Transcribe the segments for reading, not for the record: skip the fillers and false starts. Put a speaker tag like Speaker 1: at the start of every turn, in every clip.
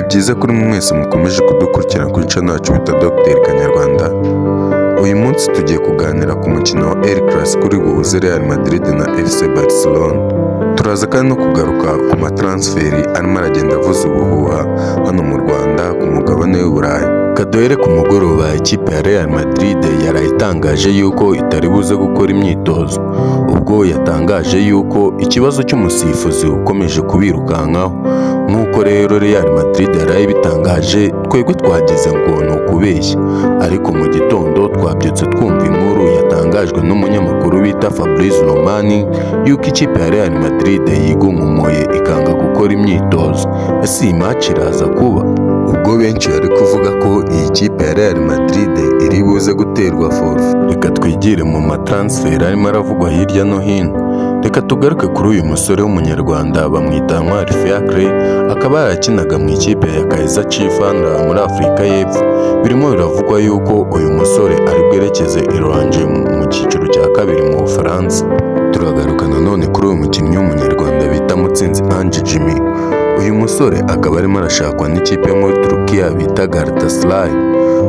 Speaker 1: Ibihe byiza kuri mwe mwese mukomeje kudukurikirana kuri channel yacu bita Dr Kanyarwanda. Uyu munsi tugiye kuganira ku mukino wa El Clasico uri buhuze Real Madrid na FC Barcelona. Turaza kandi no kugaruka ku matransfer arimo aragenda avuza ubuhuha hano mu Rwanda, ku mugabane w'i Burayi. Kaduhere ku mugoroba, ikipe ya Real Madrid yaraye itangaje yuko itari buze gukora imyitozo, ubwo yatangaje yuko ikibazo cy'umusifuzi ukomeje kubirukankaho. Nk'uko rero Real Madrid yaraye ibitangaje, twebwe twagize ngo ni ukubeshya, ariko mu gitondo twabyutse twumva inkuru yatangajwe n'umunyamakuru bita Fabrizio Romano yuko ikipe ya Real Madrid yigumumuye ikanga gukora imyitozo. Ese iyi match iraza kuba? Ubwo benshi bari kuvuga ko iyi kipe ya Real Madrid iri buze guterwa forfait. Reka twigire mu matransfer arimo aravugwa hirya no hino. Reka tugaruke kuri uyu musore w'Umunyarwanda bamwita Ntwari Fiacre, akaba yarakinaga mu ikipe ya Kaizer Chiefs hano muri Afurika y'Epfo. Birimo biravugwa yuko uyu musore ari bwerekeze i Lorient mu cyiciro cya kabiri mu Bufaransa. Turagaruka nanone kuri uyu mukinnyi w'Umunyarwanda bita Mutsinzi Ange Jimmy. Uyu musore akaba arimo arashakwa n'ikipe yo muri Turukiya bita Galatasaray.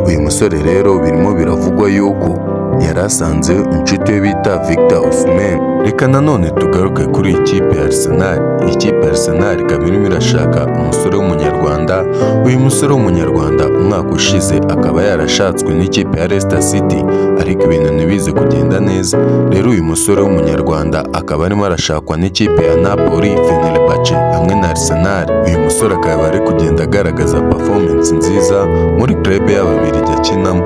Speaker 1: Uyu musore rero birimo biravugwa yuko yari asanze inshuti ye bita Victor Osimhen. Reka nanone tugaruke kuri iyi kipe ya Arsenal. Iyi kipe ya Arsenal ikaba irimo irashaka umusore w'Umunyarwanda. Uyu musore w'Umunyarwanda umwaka ushize akaba yarashatswe n'ikipe ya Leicester City, ariko ibintu ntibize kugenda neza. Rero uyu musore w'Umunyarwanda akaba arimo arashakwa n'ikipe ya Napoli, Fenerbahce hamwe na Arsenal. Uyu musore akaba ari kugenda agaragaza performance nziza muri club y'Ababiligi akinamo.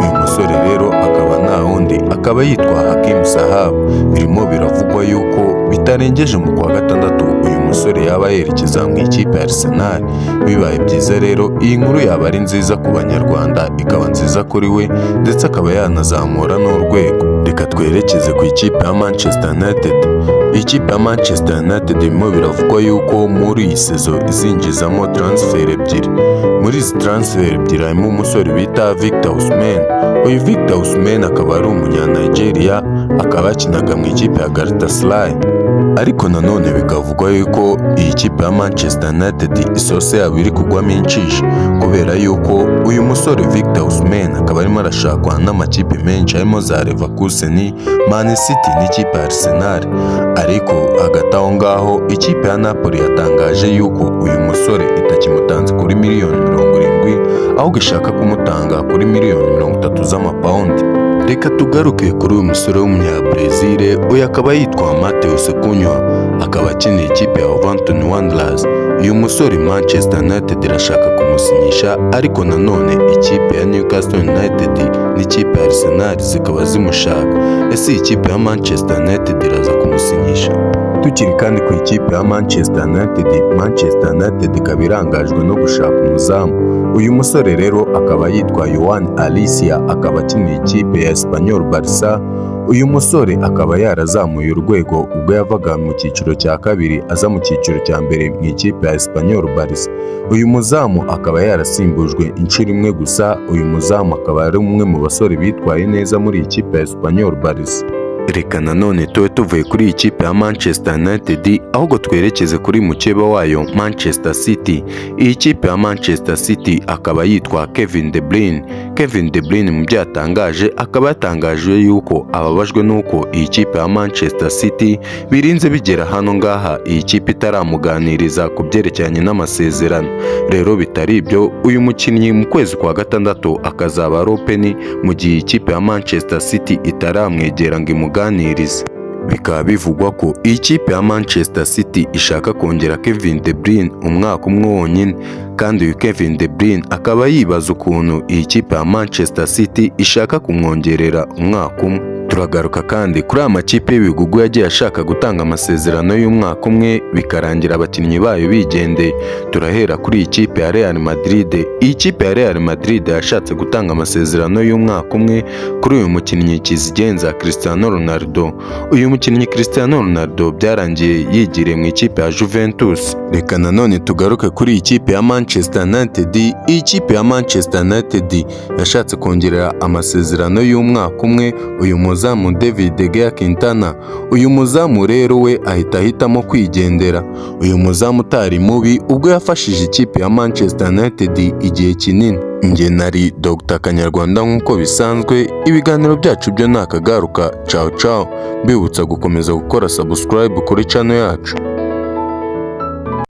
Speaker 1: Uyu musore rero akaba nta wundi, akaba yitwa Hakim Sahab. Birimo biravugwa yuko bitarengeje mu kwa gatandatu uyu musore yaba yerekeza mu ikipe ya Arsenal. Bibaye byiza rero, iyi nkuru yaba ari nziza ku Banyarwanda, ikaba nziza kuri we, ndetse akaba yanazamura n'urwego. Reka twerekeze ku ikipe ya Manchester United. Ikipe ya Manchester United birimo biravugwa yuko muri iyi saison izinjizamo transfer ebyiri. Muri izi transfer ebyiri harimo umusore bita Victor Osimhen. Uyu Victor Osimhen akaba ari umunya-Nigeria, akaba yakinaga mu ikipe ya Galatasaray. Ariko nanone bikavugwa yuko iyi kipe ya Manchester United isosi yabo iri kugwamo inshishi, kubera yuko uyu musore Victor Osimhen akaba arimo arashakwa n'amakipe menshi harimo za Leverkusen, Man City n'ikipe ya Arsenal. Ariko hagati aho ngaho ikipe ya Napoli yatangaje yuko uyu musore itakimutanze kuri miliyoni 70, ahubwo ishaka kumutanga kuri miliyoni 30 z'amapawundi. Reka tugaruke kuri uyu musore w'Umunya-Brazil, uyu akaba yitwa Matheus Cunha, akaba akinira ikipe ya Wolverhampton Wanderers. Uyu musore Manchester United irashaka kumusinyisha, ariko nanone ikipe ya Newcastle United n'ikipe ya Arsenal zikaba zimushaka. Ese iyi kipe ya Manchester United iraza kumusinyisha? Tukiri kandi ku ikipe ya Manchester United, Manchester United ikaba irangajwe no gushaka umuzamu. Uyu musore rero akaba yitwa Joan Alicia, akaba akinira ikipe ya Espanyol Barca. Uyu musore akaba yarazamuye urwego ubwo yavaga mu cyiciro cya kabiri aza mu cyiciro cya mbere mu ikipe ya Espanyol Barca. Uyu muzamu akaba yarasimbujwe inshuro imwe gusa. Uyu muzamu akaba ari umwe mu basore bitwaye neza muri iyi kipe ya Espanyol Barca. Reka nanone tube tuvuye kuri iyi kipe ya Manchester United, ahubwo twerekeze kuri mukeba wayo Manchester City. Iyi kipe ya Manchester City akaba yitwa Kevin De Bruyne. Kevin De Bruyne mu byo yatangaje, akaba yatangaje yuko ababajwe n'uko iyi kipe ya Manchester City birinze bigera hano ngaha iyi kipe itaramuganiriza ku byerekeranye n'amasezerano. Rero bitari ibyo, uyu mukinnyi mu kwezi kwa gatandatu akazaba ari open, mu gihe ikipe ya Manchester City itaramwegera ngo imuganirize. Bikaba bivugwa ko iyi kipe ya Manchester City ishaka kongera Kevin De Bruyne umwaka umwe wonyine, kandi uyu Kevin De Bruyne akaba yibaza ukuntu iyi kipe ya Manchester City ishaka kumwongerera umwaka umwe. Turagaruka kandi kuri aya makipe y'ibigugu yagiye ashaka gutanga amasezerano y'umwaka umwe, bikarangira abakinnyi bayo bigendeye. Turahera kuri iyi kipe ya Real Madrid. Iyi kipe ya Real Madrid yashatse gutanga amasezerano y'umwaka umwe kuri uyu mukinnyi kizigenza Cristiano Ronaldo. Uyu mukinnyi Cristiano Ronaldo byarangiye yigiriye mu ikipe ya Juventus. Reka nanone tugaruke kuri iyi kipe ya Manchester United. Iyi kipe ya Manchester United yashatse kongerera amasezerano y'umwaka umwe uyu muzamu umuzamu David De Gea Quintana. Uyu muzamu rero we ahita ahitamo kwigendera. Uyu muzamu utari mubi ubwo yafashije ikipe ya Manchester United igihe kinini. Njye nari Dr Kanyarwanda nk'uko bisanzwe, ibiganiro byacu byo ni akagaruka. Ciao ciao, mbibutsa gukomeza gukora subscribe kuri channel yacu.